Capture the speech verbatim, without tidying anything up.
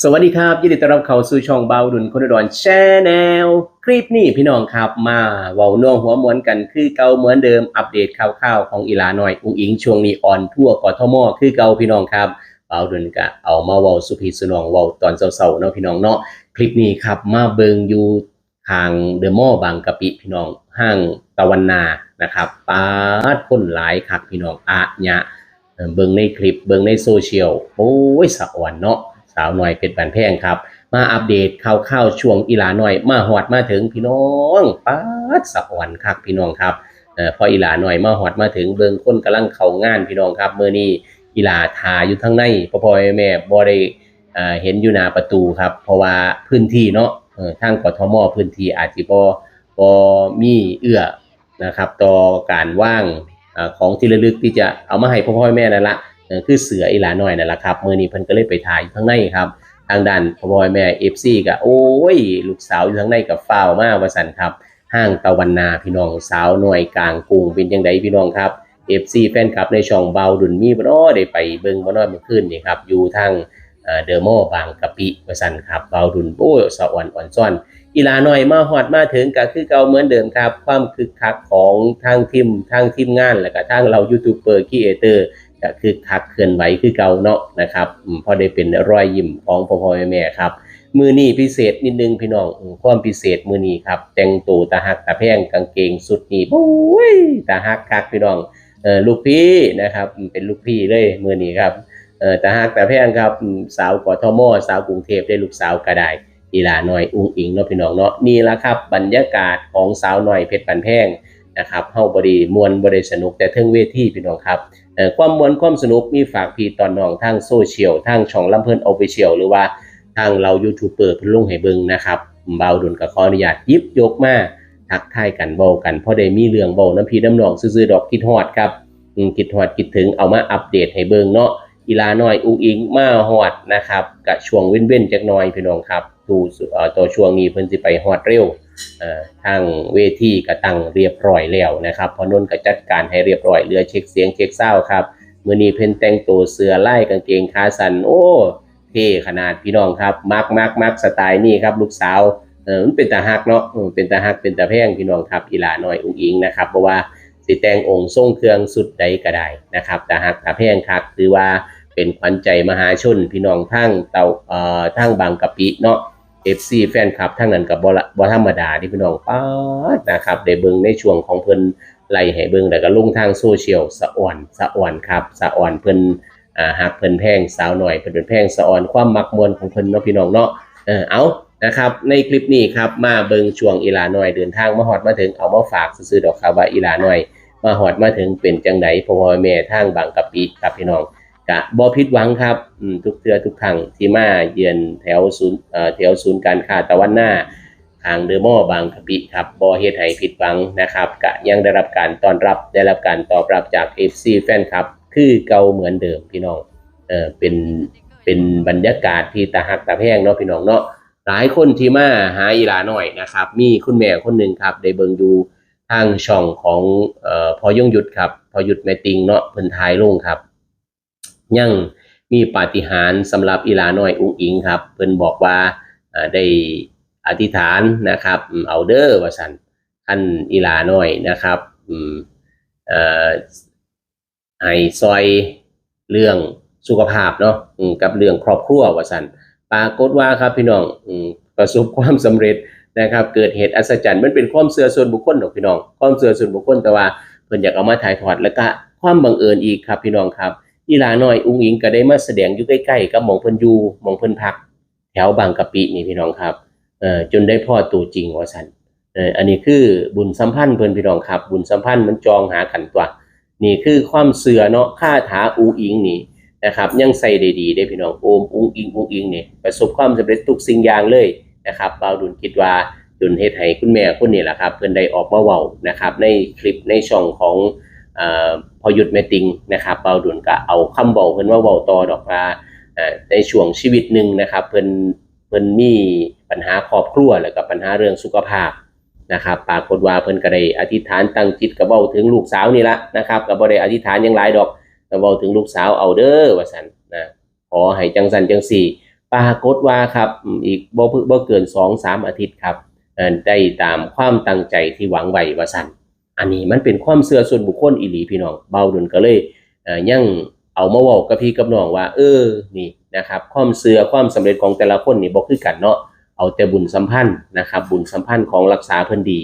สวัสดีครับ ยินดีต้อนรับเข้าสู่ช่องบ่าวดุลคนอุดร Channel คลิปนี้พี่น้องครับ มาเว้านัวหัวม่วนกันคือเก่าเหมือนเดิม อัปเดตข่าวๆของอีหลาน้อยอุ๋งอิ๋ง ช่วงนี้ออนทัวร์ กทม คือเก่าพี่น้องครับ บ่าวดุลก็เอามาเว้าสู่พี่สู่น้อง เว้าตอนเช้าๆเนาะพี่น้องเนาะ คลิปนี้ครับ มาเบิ่งอยู่ข้างเดอะมอลล์บางกะปิพี่น้อง ห้างตะวันนานะครับ ป๊าด คนหลายคักพี่น้อง อะยะ เอ่อ เบิ่งในคลิป เบิ่งในโซเชียล โอ้ย สะออนเนาะ สาวน้อยเพชรบ้านแพงครับ มาอัปเดตข่าวๆช่วงอีหลาน้อยมาฮอดมาถึงพี่น้อง ป๊าด สะออนคักพี่น้องครับ เอ่อ พออีหลาน้อยมาฮอดมาถึง เบิ่งคนกำลังเข้างานพี่น้องครับ มื้อนี้อีหลาถ่าอยู่ทางใน พ่อๆแม่ๆบ่ได้ เอ่อ เห็นอยู่หน้าประตูครับ เพราะว่าพื้นที่เนาะ เอ่อ ทาง กทม พื้นที่อาจสิบ่ บ่มีเอื้อ นะครับ ต่อการวาง อ่า ของที่ระลึกที่จะเอามาให้พ่อๆแม่ๆนั่นละ เอ่อ คือเสื้ออีหลาน้อยนั่นละครับ มื้อนี้เพิ่นก็เลยไปถ่าอยู่ข้างในครับ ทางด้านพ่อๆแม่ๆ เอฟซี ก็ โอ้ย ลูกสาวอยู่ข้างในก็ฟ้าวมาว่าซั่นครับ ห้างตะวันนาพี่น้อง สาวน้อยกลางกรุง เป็นจั่งใดพี่น้องครับ เอฟซี แฟนคลับในช่องบ่าวดุลมีบ่น้อ ได้ไปเบิ่งบ่น้อเมื่อคืนนี่ครับ อยู่ทาง เอ่อ เดอะมอลล์บางกะปิว่าซั่นครับ บ่าวดุล โอ้ย สะออนออนซ่อน อีหลาน้อยมาฮอดมาถึงก็คือเก่าเหมือนเดิมครับ ความคึกคักของทางทีม ทางทีมงาน แล้วก็ทางเหล่ายูทูบเบอร์ ครีเอเตอร์ ก็คึกคักเคลื่อนไหวคือเก่าเนาะนะครับ อืม พอได้เป็นรอยยิ้มของพ่อๆแม่ๆครับ มื้อนี้พิเศษนิดนึงพี่น้อง อืม ความพิเศษมื้อนี้ครับ แต่งตัวตาฮักตาแพง กางเกงสุดนี้ โอ้ย ตาฮักคักพี่น้อง เอ่อ ลูกพี่นะครับ อืม เป็นลูกพี่เลยมื้อนี้ครับ เอ่อ ตาฮักตาแพงครับ อืม สาว กทม สาวกรุงเทพฯ ได้ลูกสาวก็ได้ อีหลาน้อยอุ๋งอิ๋งเนาะพี่น้องเนาะ นี่ละครับ บรรยากาศของสาวน้อยเพชรบ้านแพงนะครับ เฮาบ่ได้ม่วนบ่ได้สนุกแต่เทิงเวทีพี่น้องครับ เอ่อ ความม่วนความสนุกมีฝากพี่ตอนน้องทางโซเชียล ทางช่องลำเพลิน Official หรือว่าทางเหล่ายูทูบเบอร์เพิ่นลงให้เบิ่งนะครับ บ่าวดุลก็ขออนุญาตหยิบยกมาทักทายกันเว้ากัน พอได้มีเรื่องเว้านำพี่นำน้องซื่อๆดอก คิดฮอดครับ อืม คิดฮอดคิดถึง เอามาอัปเดตให้เบิ่งเนาะ อีหลาน้อยอุ๋งอิ๋งมาฮอดนะครับ กะช่วงเว้นๆจักหน่อยพี่น้องครับ ดู เอ่อ ต่อช่วงนี้เพิ่นสิไปฮอดเร็ว เอ่อ ทางเวทีก็ตั้งเรียบร้อยแล้วนะครับ พ่อนนท์ก็จัดการให้เรียบร้อย เหลือเช็คเสียงเช็คซาวด์ครับ มื้อนี้เพิ่นแต่งตัวเสื้อลายกางเกงขาสั้น โอ้ เท่ขนาดพี่น้องครับ มัก มัก มักสไตล์นี้ครับ ลูกสาว เออ มันเป็นตาฮักเนาะ เออ เป็นตาฮัก เป็นตาแพงพี่น้องครับ อีหลาน้อยอุ๋งอิ๋งนะครับ เพราะว่าสิแต่งองค์ทรงเครื่องสุดใดก็ได้นะครับ ตาฮักตาแพงคัก ถือว่าเป็นขวัญใจมหาชนพี่น้องทางเตา เอ่อ ทางบางกะปิเนาะ เอฟซี แฟนคลับทางนั้นก็บ่ละ บ่ธรรมดาเด้พี่น้อง ป๊าดนะครับ ได้เบิ่งในช่วงของเพิ่นไลฟ์ให้เบิ่ง แล้วก็ลงทางโซเชียล สะออน สะออนครับ สะออนเพิ่น อ่า ฮักเพิ่นแพง สาวน้อยเพิ่นเป็นแพง สะออนความมักม่วนของเพิ่นเนาะพี่น้องเนาะ เออ เอานะครับ ในคลิปนี้ครับ มาเบิ่งช่วงอีหลาน้อยเดินทางมาฮอดมาถึง เอามาฝากซื่อๆดอกครับ ว่าอีหลาน้อยมาฮอดมาถึงเป็นจั่งใด พ่อๆแม่ๆทางบางกะปิครับพี่น้อง กะบ่ผิดหวังครับ อืม ทุกเทื่อทุกครั้งที่มาเยือนแถวศูนย์ เอ่อ แถวศูนย์การค้าตะวันนา ข้างเดอะมอลล์บางกะปิครับ บ่เฮ็ดให้ผิดหวังนะครับ กะยังได้รับการต้อนรับ ได้รับการตอบรับจาก เอฟซี แฟนคลับ คือเก่าเหมือนเดิมพี่น้อง เอ่อ เป็น เป็นบรรยากาศที่ตาฮักตาแพงเนาะพี่น้องเนาะ หลายคนที่มาหาอีหลาน้อยนะครับ มีคุณแม่คนหนึ่งครับ ได้เบิ่งอยู่ทางช่องของ เอ่อ พ่อยงยุทธครับ พ่อยุทธแม่ติงเนาะ เพิ่นถ่ายลงครับ ยังมีปาฏิหาริย์สำหรับอีหลาน้อยอุ๋งอิ๋งครับ เพิ่นบอกว่า อ่า ได้อธิษฐานนะครับ อืม เอาเด้อว่าซั่น คันอีหลาน้อยนะครับ อืม เอ่อ ให้ซอยเรื่องสุขภาพเนาะ อืม กับเรื่องครอบครัวว่าซั่น ปรากฏว่าครับพี่น้อง อืม ประสบความสำเร็จนะครับ เกิดเหตุอัศจรรย์ มันเป็นความเชื่อส่วนบุคคลดอกพี่น้อง ความเชื่อส่วนบุคคล แต่ว่าเพิ่นอยากเอามาถ่ายทอด แล้วก็ความบังเอิญอีกครับพี่น้องครับ อีหลาน้อยอุ๋งอิ๋งก็ได้มาแสดงอยู่ใกล้ๆกับหม่องเพิ่นอยู่ หม่องเพิ่นพัก แถวบางกะปินี่พี่น้องครับ เอ่อ จนได้พ้อตัวจริงว่าซั่น เอ่อ อันนี้คือบุญสัมพันธ์เพิ่นพี่น้องครับ บุญสัมพันธ์มันจองหากันตั๊ว นี่คือความเชื่อเนาะ คาถาอุ๋งอิ๋งนี่นะครับ ยังใช้ได้ดีเด้พี่น้อง โอมอุ๋งอิ๋งอุ๋งอิ๋งนี่ ประสบความสำเร็จทุกสิ่งอย่างเลยนะครับ บ่าวดุลคิดว่าจนเฮ็ดให้คุณแม่คนนี้ล่ะครับ เพิ่นได้ออกมาเว้านะครับ ในคลิปในช่องของ เอ่อ พ่อยุทธแม่ติงนะครับ บ่าวดุลก็เอาคำเว้าเพิ่นมาเว้าต่อดอกว่า เอ่อ ในช่วงชีวิตหนึ่งนะครับ เพิ่น เพิ่นมีปัญหาครอบครัว แล้วก็ปัญหาเรื่องสุขภาพนะครับ ปรากฏว่าเพิ่นก็ได้อธิษฐานตั้งจิต ก็เว้าถึงลูกสาวนี่ละนะครับ ก็บ่ได้อธิษฐานหยังหลายดอก ก็เว้าถึงลูกสาวเอาเด้อว่าซั่นนะ ขอให้จั่งซั่นจั่งซี่ ปรากฏว่าครับ อีกบ่บ่เกินสองสามอาทิตย์ครับ เอ่อได้ตามความตั้งใจที่หวังไว้ว่าซั่น อันนี้มันเป็นความเชื่อส่วนบุคคลอีหลีพี่น้อง เบาดุลก็เลย เอ่อยังเอามาเว้ากับพี่กับน้องว่า เออ นี่นะครับ ความเชื่อความสำเร็จของแต่ละคนนี่บ่คือกันเนาะ เอาแต่บุญสัมพันธ์นะครับ บุญสัมพันธ์ของรักษาเพิ่นดี